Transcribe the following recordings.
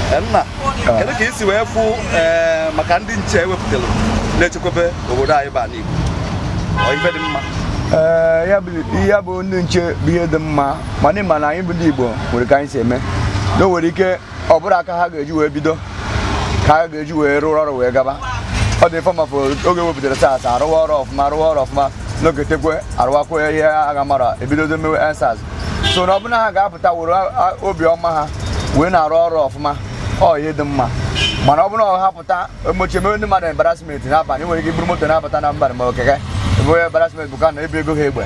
Nna, kedu ka isi wee fụ maka ndị nche ewepụtara na-echekwebe obodo anyị bụ ala Igbo? Ọ ife dị mma? Ee, ya bụ ihe bụ ndị nche bụ ihe dị mma, mana ịma na anyị bụ ndị Igbo nwere ka anyị si eme na o nwere ike ọ bụrụ aka ha ga-eji wee bido, ka ha ga-eji wee rụọ ọrụ wee gaba. Ọ dị fọmafọ oge wepụtara SARS, arụwa ọrụ ọfụma, rụwa ọrụ ọfụma n'ogetekwe, arụwakwa ihe agha mara ebidozo mewe EndSARS. So na ọ bụrụ na ha ga-apụta were obi ọma ha wee na-arụ ọrụ ọfụma, ọ ihe dị mma. Mana ọ bụrụ na ha pụta emochi emewe ndị mmadụ embarrassment n'abalị, nwere ike iburu moto na-abata na mmadụ ma okeke ebe embarrassment bụ ka na ebu ego ha egbe.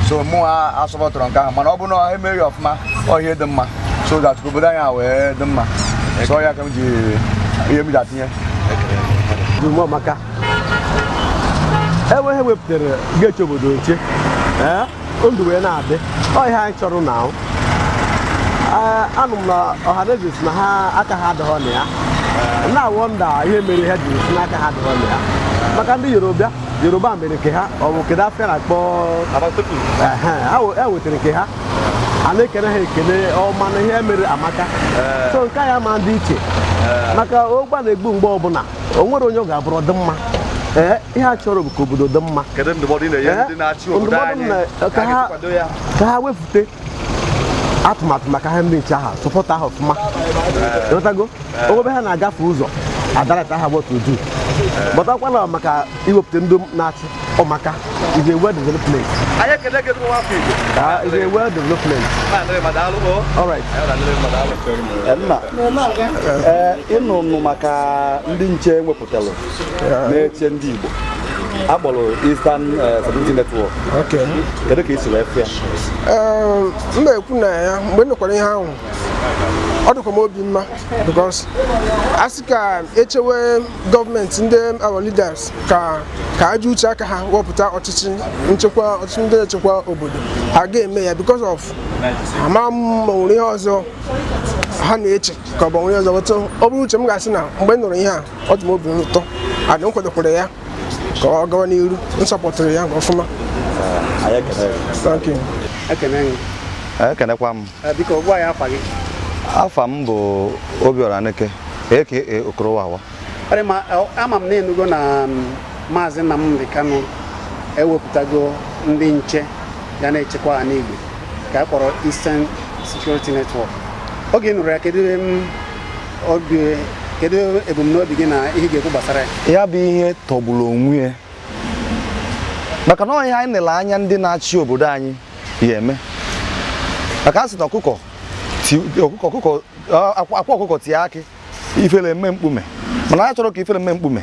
So mụ asọpọtụrụ nke ahụ, mana ọ bụrụ na ha emeghị ọfụma, ọ ihe dị mma, so that ka obodo anyị a wee dị mma. So ya ka m ji ihe m ji atinye. Maka enwe ihe wepụtara ga-eche obodo nche, ee, ndụ wee na-adị. Ọ ihe anyị chọrọ na ahụ. Anụ m na Ọhaneze si na ha aka ha adịghọ na ya, na-awọ nda ihe mere ha jiri si n'aka ha adịghọ na ya. Maka ndị Yoruba, Yoruba mere nke ha, ọ bụ kedu afịa na-akpọ? Ehe, ha wetara nke ha, a na-ekene ha ekele ọma na ihe mere amaka. So nke a ama dị iche maka ụgba na-egbu mgbe ọbụla o nwere onye ọ ga-abụrụ dị mma. Ee, ihe a chọrọ bụ ka obodo dị mma. Kedu ndụmọdụ ị na-enye ndị na-achị obodo Ndụmọdụ m anyị ka ka ha a ga-esi kwado ya? Ka ha wepụta atụmatụ maka ha ndị nche ahụ, support ahụ ọfụma. Ịghọtago? Ebe ha na-agafe ụzọ adarata ha, what to do, bọtakwa na maka iwepụta ndị na-achị ọmaka is a well development. Anyị ekele gị, ezigbo nwafọ Igbo. Is a well development. Na-adịrị mma, daalụ o. All right. Nna, ee, ịnụ nụ maka ndị nche wepụtalụ na-eche ndị Igbo akpọrọ Eastern Security Network? Kedu ka isi wee fụ ya? Ee, m na-ekwu na ya mgbe m nụkwara ihe ahụ, ọ dịkwa m obi mma, because a sị ka echewe gọọmenti, ndị our leaders, ka aja uche aka ha wepụta ọchịchị nchekwa, ọchịchị ndị na-echekwa obodo, ha ga-eme ya because of ama m ma o nwere ihe ọzọ ha na-eche ka ọ bụ nwere ihe ọzọ. But ọ bụrụ uche m, ga-asị na mgbe m nụrụ ihe a, ọ dị m obi ụtọ, adị m kwadokwara ya ka ọ gawa n'iru, m supportụrụ ya ọfụma. Anyị ekele gị. Thank you. Ekene gị. Ekenekwa m. Biko, gwa anyị afa gị. Afa m bụ Obiora Neke, aka Okorowawa. Ọ dị mma. Ama m na enugo na Maazị Nnamdi Kanu ewepụtago ndị nche ga na-echekwa ala Igbo ka a kpọrọ Eastern Security Network. Oge ị nụrụ ya, kedu obi, kedu ebumnobi gị na ihe ị ga-ekwu gbasara ya? Ya bụ ihe tọgburu onwe ya, maka na ọ ihe anyị nele anya ndị na-achị obodo anyị ya eme, maka a sị na ọkụkọ ọkụkọ ọkụkọ akwa ọkụkọ tie akị, ifere eme mkpume. Mana anyị chọrọ ka ifere eme mkpume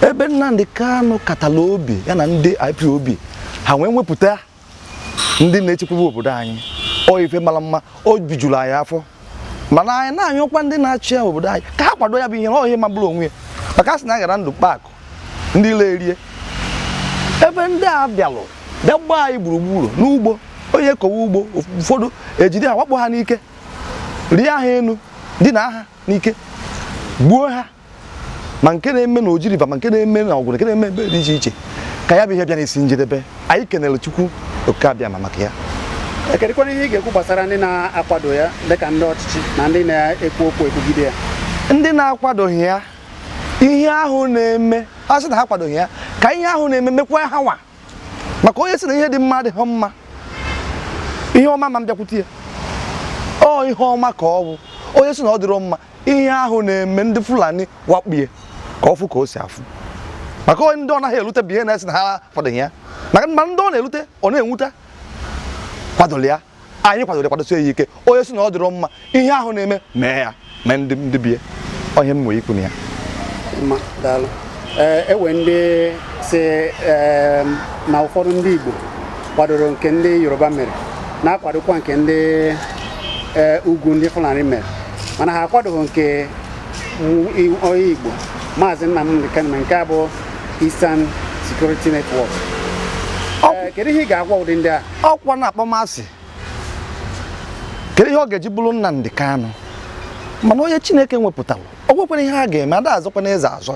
ebe Nnamdi Kanu katala obi ya na ndị IPOB ha wee nwepụta ndị na-echekwaba obodo anyị. Ọ ife mara mma, o bijuru anyị afọ. Mana anyị na-anyụkwa ndị na-achị obodo anyị ka ha kwado ya bụ ihe na ọ ihe magburu onwe ya, maka a sị na a gara ndụ kpa akụ ndị ile erie ebe ndị a bịalụ bịa gbaa anyị gburugburu n'ugbo. Onye kowe ugbo, ụfọdụ ejide ha, wakpo ha n'ike, rie ha enu, dina ha n'ike, gbuo ha, ma nke na-eme na Oji River, ma nke na-eme na Ọgwụ, nke na-eme ebe dị iche iche. Ka ya bụ ihe bịa n'isi njedebe, anyị kenere Chukwu Okike Abịama maka ya. Kedụkwana ihe ị ga-ekwu gbasara ndị na-akwado ya, dịka ndị ọchịchị na ndị na-ekwu okwu ekwugide ya? Ndị na-akwadoghị ya, ihe ahụ na-eme, ha sị na ha kwadoghị ya, ka ihe ahụ na-eme mekwa ha nwa, maka onye sị na ihe dị mma adịghị mma, ihe ọma ma m bịakwute ya, ọ ihe ọma ka ọ bụ. Onye sị na ọ dịrọ mma, ihe ahụ na-eme ndị Fulani wakpie, ka ọ fụ ka o si afụ, maka onye ndị ọ naghị elute bụ ihe na-esi na ha kwadoghị ya, maka ma ndị ọ na-elute, ọ na-enwute kwadoro ya. Anyị kwadoro ya, kwadosie ya ike. Onye sị na ọ dịrọ mma, ihe ahụ na-eme, mee ya, mee ndị bie ọ ihe m nwere ikwu na ya. Mma, daalụ. Ee, ewe ndị si na ụfọdụ ndị Igbo kwadoro nke ndị Yoruba mere, na-akwadokwa nke ndị ugwu, ndị Fulani mere, mana ha akwadoghị nke onye Igbo Maazị Nnamdi Kanu, nke a bụ Eastern Security Network. Ee, kedu ihe ị ga-agwa ụdị ndị a? Ọkwa na-akpọmasị, kedu ihe ọ ga-eji bụrụ Nnamdi Kanu? Mana onye Chineke nwepụtara, o nwekwara ihe a ga-eme ada azọkwa na eze azọ.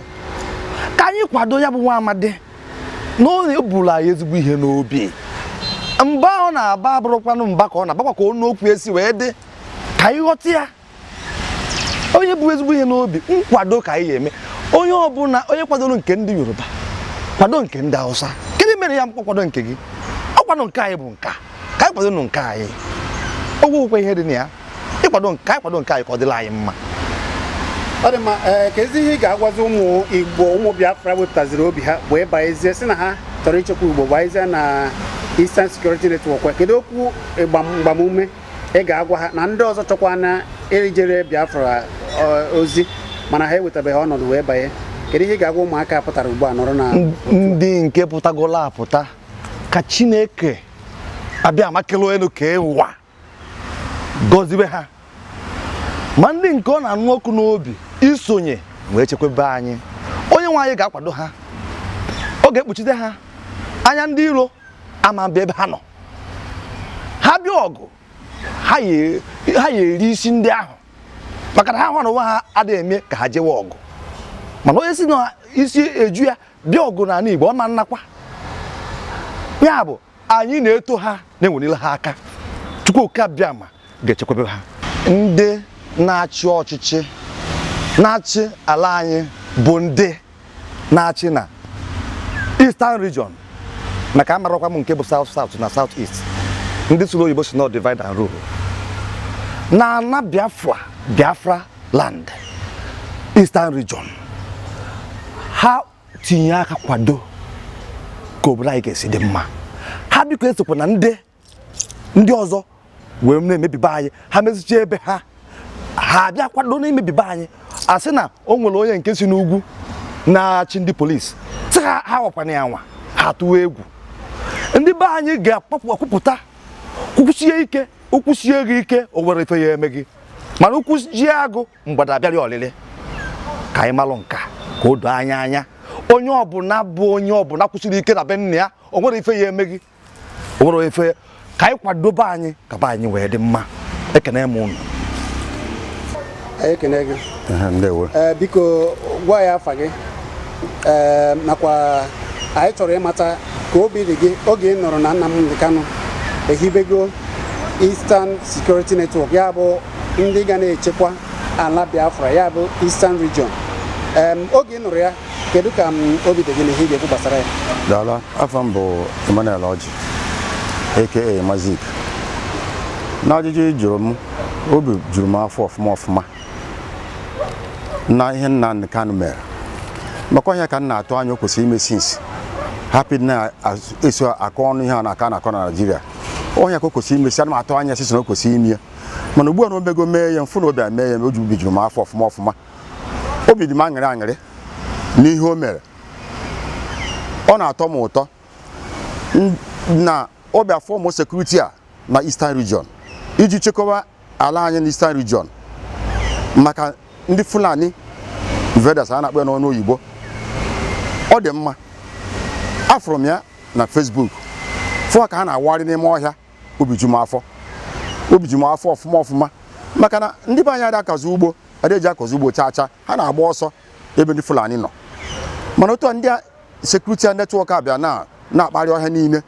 Ka anyị kwado ya bụ nwa amadi na ọ na-eburu anyị ezigbo ihe n'obi. Mba ọ na-aba abụrụkwanụ mba ka ọ na-agbakwa ka ọnụ okwu esi wee dị, ka anyị ghọta ya. Onye Onye bụ ezigbo ihe n'obi nkwado ka anyị ga-eme. Onye ọbụla, onye kwadoro nke ndị Yoruba, kwado nke ndị Hausa. Kedu mere ya mkpa kwado nke gị? Ọ kwado nke anyị bụ nka ka anyị kwado nụ nke anyị. Ogwụgwụkwa ihe dị na ya ịkwado nke anyị, kwado nke anyị ka ọ dịla anyị mma. Ọ dị mma. Ee, ka ezi ihe ị ga-agwazi ụmụ Igbo, ụmụ Biafra wepụtaziri obi ha wee banyezie, si na ha chọrọ ichekwa Igbo, banyezie na Eastern Security Network, kedu okwu mgbamume ị ga-agwa ha na ndị ọzọ chọkwa na ijere Biafra ozi mana ha ewetabeghị ọnọdụ wee banye? Kedu ihe ị ga-agwa ụmụaka pụtara ugbu a nọrọ na Ndị nke pụtagola apụta, ka Chineke abịa amakelo elu ka ụwa gọzibe ha, ma ndị nke ọ na-anụ ọkụ n'obi isonye wee chekwebe anyị, onye nwe anyị ga-akwado ha, ọ ga-ekpuchite ha anya ndị iro ama bịa ebe ha nọ. Ha bịa ọgụ, ha ya eri isi ndị ahụ, maka na ha hụ na onwe ha adịghị eme ka ha jewe ọgụ. Mana onye si na isi eju ya bịa ọgụ n'ala Igbo, ọ ma nnakwa ya bụ anyị na-eto ha, na-enwelile ha aka. Chukwu Okike Abịama ga-echekwebe ha. Ndị na-achị ọchịchị na-achị ala anyị bụ ndị na-achị na Eastern Region, maka amarakwa m nke bụ South South na South East. Ndị sụrụ oyibo si na divide and rule na ana Biafra, Biafra land, Eastern Region, ha tinye aka kwado ka obodo anyị ga-esi dị mma. Ha biko esokwa na ndị ọzọ wee na-emebibe anyị. Ha mezicha ebe ha, ha abịa kwado na-emebibe anyị. A sị na o nwere onye nke si n'ugwu na-achị ndị polisi, sị ha ha wakwana ya nwa, ha tụwa egwu. Ndị be anyị ga-akwupụta kwusie ike, ụkwụsie gị ike, o nwere ife ya eme gị. Mana ụkwụ ji agụ mgbada abịarị ọlịlị. Ka anyị malụ nka ka o doo anya anya. Onye ọbụla bụ onye ọbụla kwụsịrị ike na be nna ya, o nwere ife ya eme gị, o nwere ife. Ka anyị kwadobe anyị ka be anyị wee dị mma. Ekene m unu. Anyị ekene gị. Ndewo. Ee, biko gwa ya afa gị, ee, nakwa anyị chọrọ ịmata ka obi dị gị oge ị nụrụ na Nnamdi Kanu ehibego Eastern Security Network, ya bụ ndị ga na-echekwa ala Biafra, ya bụ Eastern Region. Oge ị nụrụ ya, kedu ka m obi dị gị na ihe ị ga-ekwu gbasara ya? Daalụ. Afọ m bụ Emmanuel Ọjị, aka Mazik. N'ajụjụ ị jụrụ m, obi juru m afọ ọfụma ọfụma na ihe Nnamdi Kanu mere, maka ọhịa ka m na-atụ anya o kwesịrị ime since hapụ na-eso akọ ọnụ ihe a na-aka na-akọ na Naịjirịa. Ọhịa ka o kwesịrị ime si ana m atụ anya sisi na o kwesịrị ime ya, mana ugbu a na o mego mee ya, mfụ na obi mee ya, obi juru m afọ ọfụma ọfụma. Obi dị m aṅụrị aṅụrị n'ihe o mere. Ọ na-atọ m ụtọ na ọ bịa form security a na Eastern Region iji chekwaba ala anyị na Eastern Region maka ndị Fulani invaders a na-akpọ ya n'ọnụ oyibo. Ọ dị mma. Afụrụ m ya na Facebook, fụọ ka ha na-awagharị n'ime ọhịa. Obi ju m afọ, obi ju m afọ ọfụma ọfụma, maka na ndị be anyị adị akọzi ugbo, adị eji akọzi ugbo chaa chaa. Ha na-agba ọsọ ebe ndị Fulani nọ. Mana otu a ndị security network abịa na na-akparị ọhịa niile,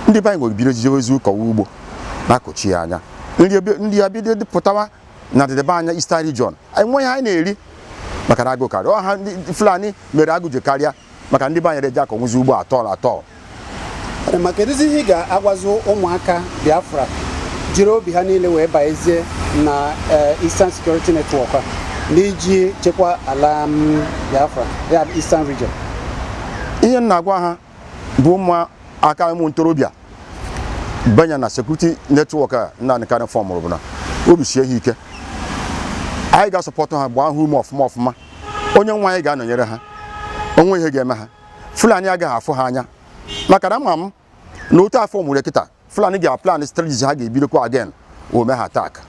ndị be anyị nwere bido jijewe ezi ụkọwa ugbo na-akọchi ya anya nri ya bido pụtawa na ndịda anya Eastern Region. Anyị nwe ihe anyị na-eri maka na agụụ karịa ọha. Ndị Fulani mere agụ ji karịa maka ndị be anyị eji akọnwụzi ugbo atọ atọ. Ma kedụzi ihe ị ga-agwazi ụmụaka Biafra jiri obi ha niile wee banyezie na Eastern Security Network a n'iji chekwa ala Biafra, ya bụ Eastern Region? Ihe m na-agwa ha bụ ụmụaka, ụmụ ntorobịa banye na security network a Nnamdi Kanu formụrụ, bụ na obi sie ha ike. Anyị ga-asọpọtụ ha, gbaa ha ume ọfụma ọfụma. Onye nwe anyị ga-anọnyere ha, onwe ihe ga-eme ha. Fulani agaghị afụ ha anya, maka na ama m na otu afọ mụrụ kịta, Fulani ga-plan strategies ha ga-ebidokwa again ome ha attack.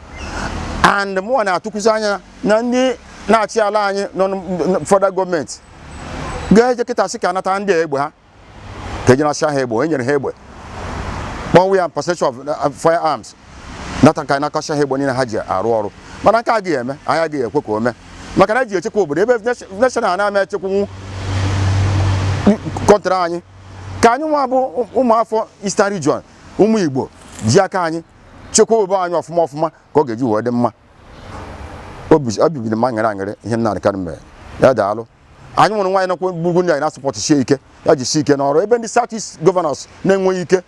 And mụnwa na-atụkwụzi anya na ndị na-achị ala anyị nọ na federal gọọmenti ga-eje kịta sị ka anata ndị a egbe ha, ka ejenasịa ha egbe. E nyere ha egbe, kpọnwụ ya possession of firearms, nata ka nakọcha ha egbe niile ha ji arụ ọrụ. Mana nke agaghị eme, anyị agaghị ekwe ka o mee, maka na eji echekwa obodo ebe national na-ama echekwanwu country anyị. Ka anyị nwa bụ ụmụafọ Eastern Region, ụmụ Igbo, ji aka anyị chekwa obodo anyị ọfụma ọfụma ka ọ ga-eji wee dị mma. Obi biri m aṅụrị aṅụrị ihe Nnamdi Kanu mere. Ya daalụ. Anyị nwere nwaanyị nakwa gbugbu ndị anyị na-asupport sie ike, ya jisie ike n'ọrụ. Ebe ndị South East governors na-enweghị ike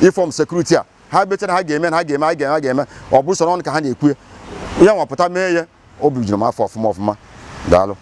ịform security a, ha bechara ha ga-eme na ha ga-eme, ha ga-eme, ha ga-eme, ọ bụ sọ n'ọnụ ka ha na-ekwu. Ya nwapụta mee ya, obi juru m afọ ọfụma ọfụma. Daalụ.